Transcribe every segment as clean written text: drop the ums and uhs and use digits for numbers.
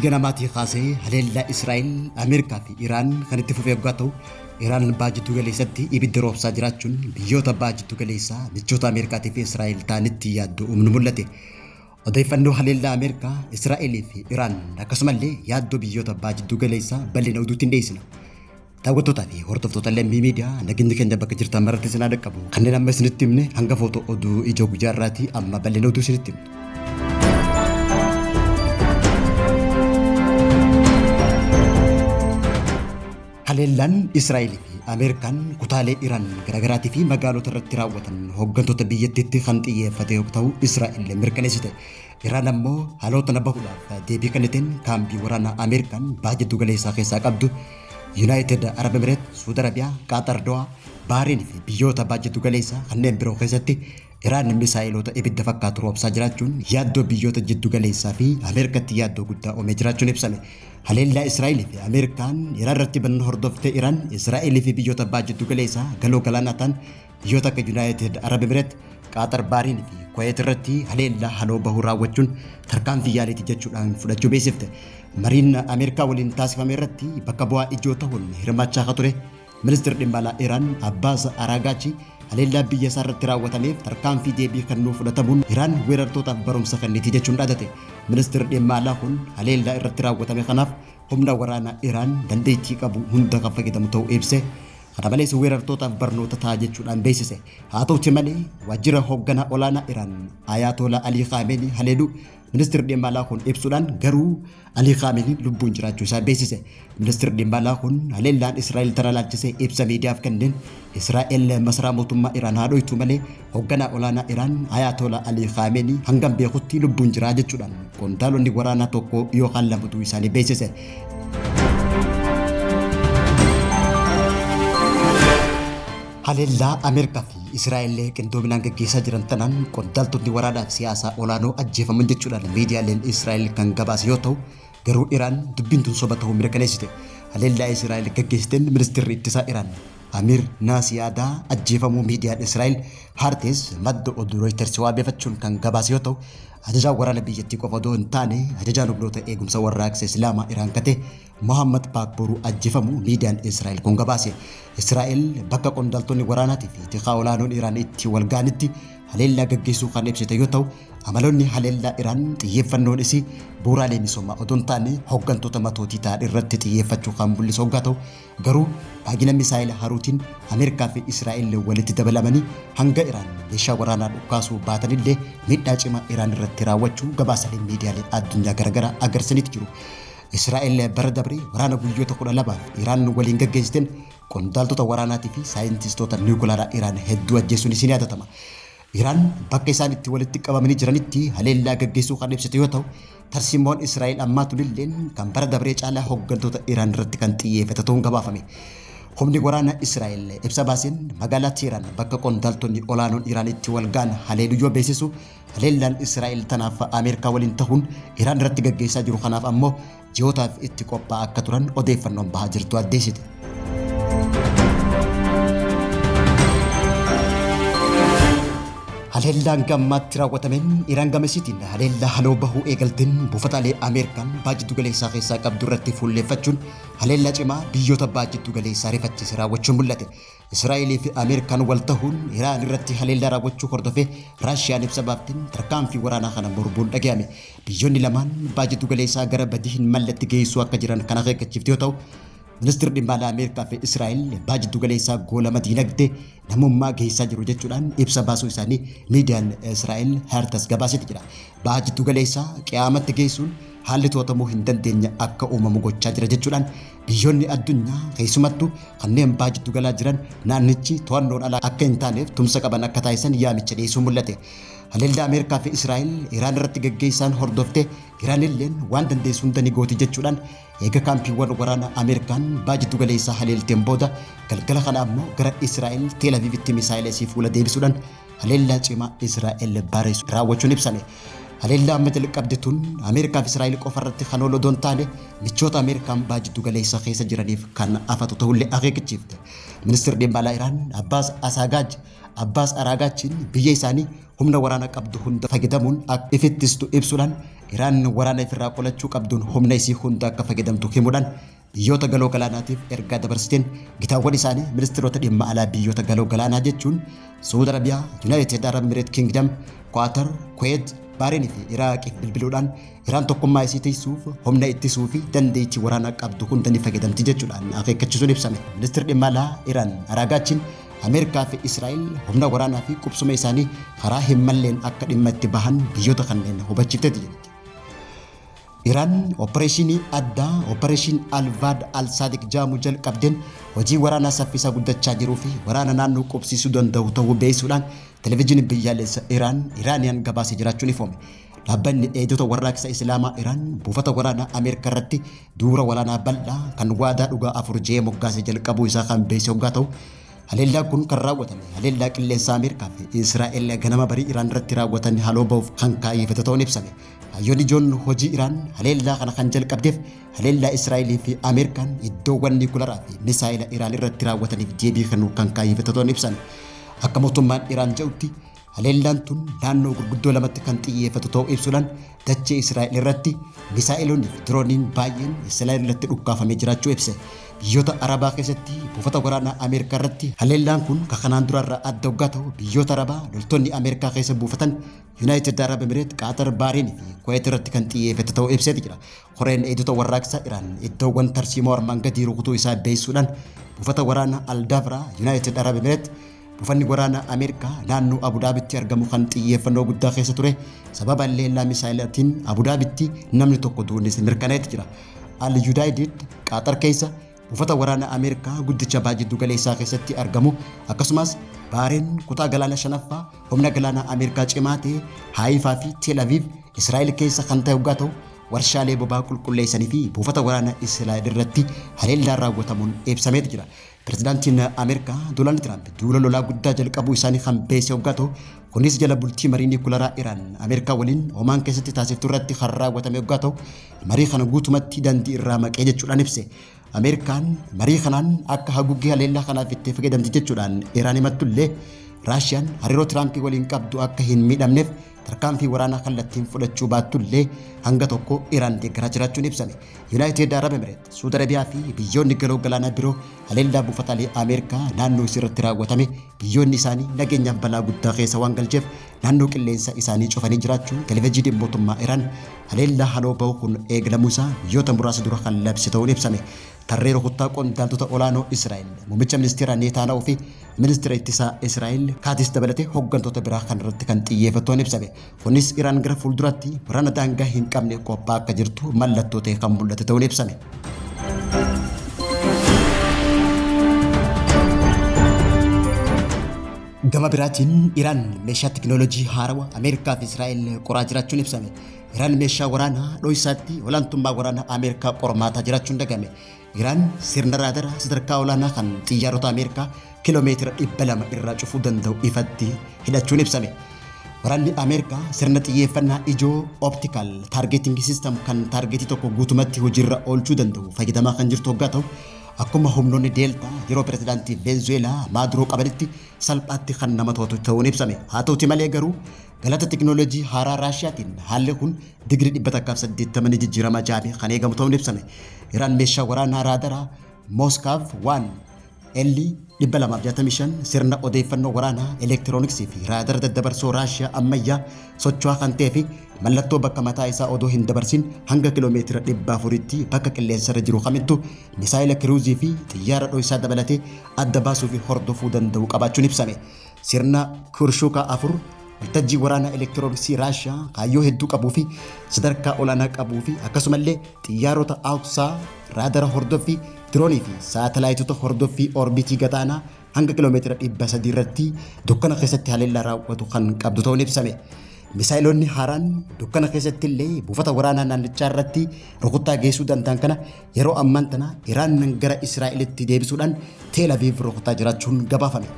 Ganamaatii kaasee haleellaa Israa'el, Ameerikaa fi Iraan kan itti fufee yoggaa ta'u, Iraan baha jiddu galeessatti ibidda roobsaa jiraachuun biyyoota baha jiddu galeessaa michoota Ameerikaatii fi Israa'el ta'anitti yaaddoo uumnu mul'ate. Odeeffannoo haleellaa Ameerikaa, Israa'elii fi Iraan akkasumallee yaaddoo biyyoota baha jiddu galeessaa bal'ina oduutiin dhiyeessina. Daawwattootaa fi hordoftoota Lammii Miidiyaa, nageenyi keenya bakka jirtan maratti isin haa dhaqqabu. Kanneen amma isinitti himne hangafoota oduu ijoo guyyaa irraati, amma bal'ina oduu isinitti himna. Haleellaan Israa'el fi Ameerikaan kutaalee Iraan garaagaraatii fi magaalota irratti raawwatan hooggantoota biyyattiitti kan xiyyeeffate yoo ta'u Israa'el mirkaneessite. Iraan ammoo haaloo tana bahuudhaaf deebii kenniteen kaambii waraanaa Ameerikaan baha jiddu galeessaa keessaa qabdu Yuunaayitid Arab Emireet, Suud Arabiyaa, Qaaxar Dohaa, Baahriin fi biyyoota baha jiddu galeessaa kanneen biroo keessatti Iraan misaa'iloota ibidda fakkaatu roobsaa jiraachuun yaaddoo biyyoota jiddu galeessaa fi Ameerikatti yaaddoo guddaa uumee jiraachuun ibsame. Haleellaa Israa'el fi Ameerikaan Iraan irratti banan hordoftee Iraan Israa'el fi biyyoota baha jiddu galeessaa galoo galaanaa ta'an biyyoota akka Yuunaayitid Arab Emireet, Qaaxar, Baahriin fi Kuweet irratti haleellaa haloo bahuu raawwachuun tarkaanfii yaaliiti jechuudhaan fudhachuu beeksifte. Mariin Ameerikaa waliin taasifame irratti bakka bu'aa ijoo ta'uun hirmaachaa akka ture Ministeerri dhimma alaa Iraan Abbaas Araagaachi haleellaa biyya isaa irratti raawwatameef tarkaanfii deebii kennuu fudhatamuun Iraan weerartootaaf barumsa kenniti jechuun dhaadate. Ministeerri dhimma alaa kun haleellaa irratti raawwatame kanaaf humna waraanaa Iraan dandeettii qabu hunda kan fayyadamu ta'uu ibse. Kana malees weerartootaaf barnoota ta'a jechuudhaan beeksise. Haa ta'uti malee waajjira hoogganaa olaanaa Iraan Ayaatolaa Alii Khamenei haleeluu ministeerri dhimma alaa kun ibsuudhaan garuu Alii Khamenei lubbuun jiraachuu isaa beeksise. Ministeerri dhimma alaa kun haleellaan Israa'el tana laalchisee ibsa miidiyaaf kenneen Israa'el masaraa mootummaa Iraan haa dhoytu malee hoogganaa olaanaa Iraan Ayaatolaa Alii Khamenei hangam beekutti lubbuun jiraa jechuudhaan qondaalonni waraanaa tokko yookaan lama du'uu isaanii beeksise. Haleellaa Ameerikaa fi Israa'el qindoominaan gaggeessaa jiran tanaan qondaaltonni waraanaa fi siyaasaa olaanoo ajjeefaman jechuudhaan miidiyaaleen Israa'el kan gabaase yoo ta'u, garuu Iraan dubbiin tun soba ta'uu mirkaneessite. Haleellaa Israa'el gaggeessiteen ministeerri ittisaa Iraan Amir Naasiyaadaa ajjeefamuu miidiyaan Israa'el Haartees madda oduu Reuters waabeeffachuun kan gabaase yoo ta'u, ajajaan waraana biyyattii qofa odoo hin taane ajajaan humnoota eegumsa warraaqsa Islaamaa Iraan kate Mohammad Paakboruu ajjeefamuu miidiyaan Israa'el kun gabaase. Israa'el bakka qondaaltonni waraanaatii fi tikaa olaanoon Iraan itti wal ga'anitti haleellaa gaggeessuu kan ibsite yoo ta'u, amaloonni haleellaa Iraan xiyyeeffannoon isii bu'uuraalee misoomaa odoo hin taane hooggantoota matootii ta'an irratti xiyyeeffachuu kan mul'isu hoggaa ta'u, garuu baay'ina misaa'ila Haruutiin Ameerikaa fi Israa'el walitti dabalamanii hanga Iraan meeshaa waraanaa dhukaasuu baatanillee miidhaa cimaa Iraan irratti raawwachuu gabaasaaleen miidiyaalee addunyaa garaagaraa agarsiisaniitu jiru. Israa'el bara dabre waraana guyyoota 12f Iraan waliin gaggeessiteen qondaaltota waraanaatii fi saayintistoota niwukilaraa Iraan hedduu ajjeesuun isiin yaadatama. Iraan bakka isaan itti walitti qabamanii jiranitti haleellaa gaggeessuu kan ibsite yoo ta'u, tarsiimoon Israa'el ammaa tunilleen kan bara dabree caalaa hooggantoota Iraan irratti kan xiyyeeffate ta'uun gabaafame. Humni waraanaa Israa'el ibsa baaseen magaalaa Teheraan bakka qondaaltonni olaanoon Iraan itti wal ga'an haleeluu yoo beeksisu, haleellaan Israa'el tanaaf Ameerikaa waliin ta'uun Iraan irratti gaggeessaa jiru kanaaf ammoo ji'ootaaf itti qophaa'aa akka turan odeeffannoon bahaa jirtu addeessite. Haleellaan gammaatti raawwatameen Iraan gama isiitiin haleellaa haloo bahuu eegalteen buufataalee Ameerikaan baha jiddu galeessaa keessaa qabdu irratti fuulleeffachuun haleellaa cimaa biyyoota baha jiddu galeessaa rifachiise raawwachuun mul'ate. Israa'elii fi Ameerikaan wal ta'uun Iraan irratti haleellaa raawwachuu hordofee Raashiyaan ibsa baafteen tarkaanfii waraanaa kana mormuun dhaga'ame. Biyyoonni lamaan baha jiddu galeessaa gara badii hin malletti geessuu akka jiran kan akeekkachiifte yoo ta'u, Ministeerri dhimma alaa Ameerikaa fi Israa'el baha jiddu galeessaa goolama diinagdee namummaa geessaa jiru jechuudhaan ibsa baasuu isaanii miidiyaan Israa'el Haartas gabaaseeti jira. Baha jiddu galeessaa qiyaamatti geessuun haalli to'atamuu hin dandeenye akka uumamu gochaa jira jechuudhaan biyyoonni addunyaa keessumattuu kanneen baha jiddu galaa jiran naannichi to'annoon alaa akka hin taaneef tumsa qaban akka taasisan yaamicha dhiyeessuun mul'ate. Haleellaa Ameerikaa fi Israa'el Iraan irratti gaggeessan hordoftee Iraan illeen waan dandeessu hunda ni gooti jechuudhaan eega kaampiiwwan waraanaa Ameerikaan baha jiddu galeessaa haleelteen booda galgala kana ammoo gara Israa'el Teel Aviivitti misaa'ila isii fuula deebisuudhaan haleellaa cimaa Israa'el baareessu raawwachuun ibsame. Haleellaa amma jalqabde tun Ameerikaa fi Israa'el qofa irratti kan oolu odoo hin taane michoota Ameerikaan baha jiddu galeessaa keessa jiraniif kan afatu ta'ullee akeekkachiifte. Ministeerri dhimma alaa Iraan Abbaas Asaagaaj Abbaas Araagaachiin biyya isaanii humna waraanaa qabdu hunda fayyadamuun akka ifittistu ibsuudhaan Iraan waraana ifirraa qolachuu qabduun humna isii hunda akka fayyadamtu himuudhaan biyyoota Galoo Galaanaatiif ergaa dabarsiteen gitaawwan isaanii ministeerota dhimma alaa biyyoota Galoo Galaanaa jechuun Suud Arabiyaa, Yuunaayitid Arab Emireet Kingdom, Kwaatar, Kuweet, Baareenii fi Iraaqiif bilbiluudhaan Iraan tokkummaa isii tiksuuf humna ittisuu fi dandeettii waraanaa qabdu hunda ni fayyadamti jechuudhaan akeekkachiisuun ibsame. Ministeerri dhimma alaa Iraan Araagaachiin Ameerikaa fi Israa'el humna waraanaa fi qubsuma isaanii karaa hin malleen akka dhimma itti bahan biyyoota kanneen hubachiifteeti jirti. Iraan oppareeshinii addaa Operation Alvaad Al-Saadiq jedhamu jalqabdeen hojii waraanaa saffisaa guddachaa jiruu fi waraana naannoo qubsiisuu danda'u ta'uu beeksisuudhaan televezyiiniin biyyaalessa Iraan Iraaniyaan gabaasee jiraachuun ifoome. Dhaabbanni eegdota warraaqsa Islaamaa Iraan buufata waraanaa Ameerikaa irratti duura waraanaa bal'aa kan waadaa dhugaa 4 jedhee moggaasee jalqabuu isaa kan beeksise hoggaa ta'u, haleellaan kun kan raawwatame haleellaa qilleensaa Ameerikaa fi Israa'el ganama barii Iraan irratti raawwatan haaloo ba'uuf kan kaayyeffate ta'uun ibsame. Kaayyoon ijoon hojii Iraan haleellaa kana kan jalqabdeef haleellaa Israa'elii fi Ameerikaan iddoowwan niikularaa fi misaa'ila Iraan irratti raawwataniif deebii kennuu kan kaayyeffate ta'uun ibsame. Akka mootummaan Iraan jedhutti haleellaan tun naannoo gurguddoo lamatti kan xiyyeeffatu ta'uu ibsuudhaan dachee Israa'el irratti misaa'ilonni fi dirooniin baay'een Israa'el irratti dhukkaafamee jiraachuu ibse. Biyyoota Arabaa keessatti buufata waraanaa Ameerikaa irratti haleellaan kun kan kanaan duraarraa adda hoggaa ta'u biyyoota Arabaa loltoonni Ameerikaa keessa buufatan Yuunaayitid Arab Emireet, Qaatar, Baareen fi Kuweet irratti kan xiyyeeffate ta'uu ibseeti jira. Koreen eegdota warraaqsa Iraan iddoowwan tarsiimoo armaan gadii rukutuu isaa beeksisuudhaan buufata waraanaa Aldafraa, Yuunaayitid Arab Emireet, buufanni waraanaa Ameerikaa naannoo Abudaabitti argamu kan xiyyeeffannoo guddaa keessa ture sababa haleellaa misaa'ilaatiin Abudaabitti namni tokko du'uunis mirkanaa'eeti jira. Al Yudaayidid Qaatar keessa buufata waraanaa Ameerikaa guddicha baha jiddu galeessaa keessatti argamu akkasumas Baareen kutaa galaana shanaffaa humna galaanaa Ameerikaa cimaa ta'e Haayifaa fi Tel Aviv Israa'el keessa kan ta'e hoggaa ta'u warshaalee boba'aa qulqulleessanii fi buufata waraanaa Israa'el irratti haleellaan raawwatamuun ibsameeti jira. Pirezidaantiin Ameerikaa Doonaald Tiraamp duula lolaa guddaa jalqabuu isaanii kan beeksise hoggaa ta'u kunis jala bultii marii niikularaa Iraan Ameerikaa waliin Omaan keessatti taasiftu irratti kan raawwatame hoggaa ta'u marii kana guutumatti daandii irraa maqee jechuudhaan ibse. Ameerikaan marii kanaan akka haguuggii haleellaa kanaaf itti fayyadamti jechuudhaan Iraan himattullee Raashiyaan hariiroo Tiraampii waliin qabdu akka hin miidhamneef tarkaanfii waraanaa kallattiin fudhachuu baattullee hanga tokko Iraan deeggaraa jiraachuun ibsame. Yuunaayitid Arab Emireet, Suud Arabiyaa fi biyyoonni galoo galaanaa biroo haleellaa buufataalee Ameerikaa naannoo isii irratti raawwatame biyyoonni isaanii nageenyaaf balaa guddaa keessa waan galcheef naannoo qilleensa isaanii cufanii jiraachuu televezyiiniin mootummaa Iraan haleellaa haloo ba'uu kun eegalamuu isaa guyyoota muraasa dura kan labse ta'uun ibsame. Tarree rukuttaa qondaaltota olaanoo Israa'el muummicha ministeeraa Neetaanaa'uu fi ministeera ittisaa Israa'el Kaatis dabalatee hooggantoota biraa kan irratti kan xiyyeeffatu ta'uun ibsame. Kunis Iraan gara fuulduraatti waraana daangaa hin qabne qophaa'aa akka jirtu mallattoo ta'e kan mul'ate ta'uun ibsame. Gama biraatiin Iraan meeshaa teknooloojii haarawaa Ameerikaa fi Israa'el qoraa jiraachuun ibsame. Iraan meeshaa waraanaa dho'isaatti olaantummaa waraanaa Ameerikaa qormaataa jiraachuun dhagame. Iraan sirna raadaraa sadarkaa olaanaa kan xiyyaarota Ameerikaa kiiloomeetira 200 irraa cufuu danda'u ifatti hidhachuun ibsame. Waraanni Ameerikaa sirna xiyyeeffannaa ijoo optical targeting system kan taargeetii tokko guutumatti hojiirra oolchuu danda'u fayyadamaa kan jirtu hoggaa ta'u akkuma humnoonni Deeltaa yeroo pirezidaantii Veenzuweelaa Maaduroo qabanitti salphaatti kan nama to'atu ta'uun ibsame. Haa ta'uti malee garuu galata teknooloojii haaraa Raashiyaatiin haalli kun digirii 180 ni jijjiirama jedhamee kan eegamu ta'uun ibsame. Iraan meeshaa waraanaa raadaraa Mooskaav 1 L 265 sirna odeeffannoo waraanaa elektirooniksii fi raadara daddabarsoo Raashiyaa ammayyaa socho'aa kan ta'ee fi mallattoo bakka mataa isaa odoo hin dabarsin hanga kiiloomeetira 400tti bakka qilleensarra jiru kamittu misaayila kiruuzii fi xiyyaara dho'isaa dabalatee adda baasuu fi hordofuu danda'u qabaachuun ibsame. Sirna Kurshuukaa 4 waltajjii waraanaa elektirooniksii Raashiyaa kaayyoo hedduu qabuu fi sadarkaa olaanaa qabuu fi akkasumallee xiyyaarota Auksaa, raadara hordoffii, diroonii fi saatalaayitota hordoffii orbiitii gadaanaa hanga kiiloomeetira 300 irratti dukkana keessatti haleellaa raawwatu kan qabdu ta'uun ibsame. Misaayilonni haaraan dukkana keessatti illee buufata waraanaa naannichaa irratti rukuttaa geessuu danda'an kana yeroo ammaan tana Iraan gara Israa'elitti deebisuudhaan Teel Aviiv rukutaa jiraachuun gabaafame.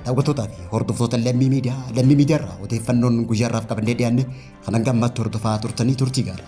Daawwattootaa fi hordoftoota Lammii Miidiyaa, Lammii Miidiyaa irraa odeeffannoon guyyaa irraaf qabannee dhiyaanne kan hanga ammaatti hordofaa turtanii turtii gaarii.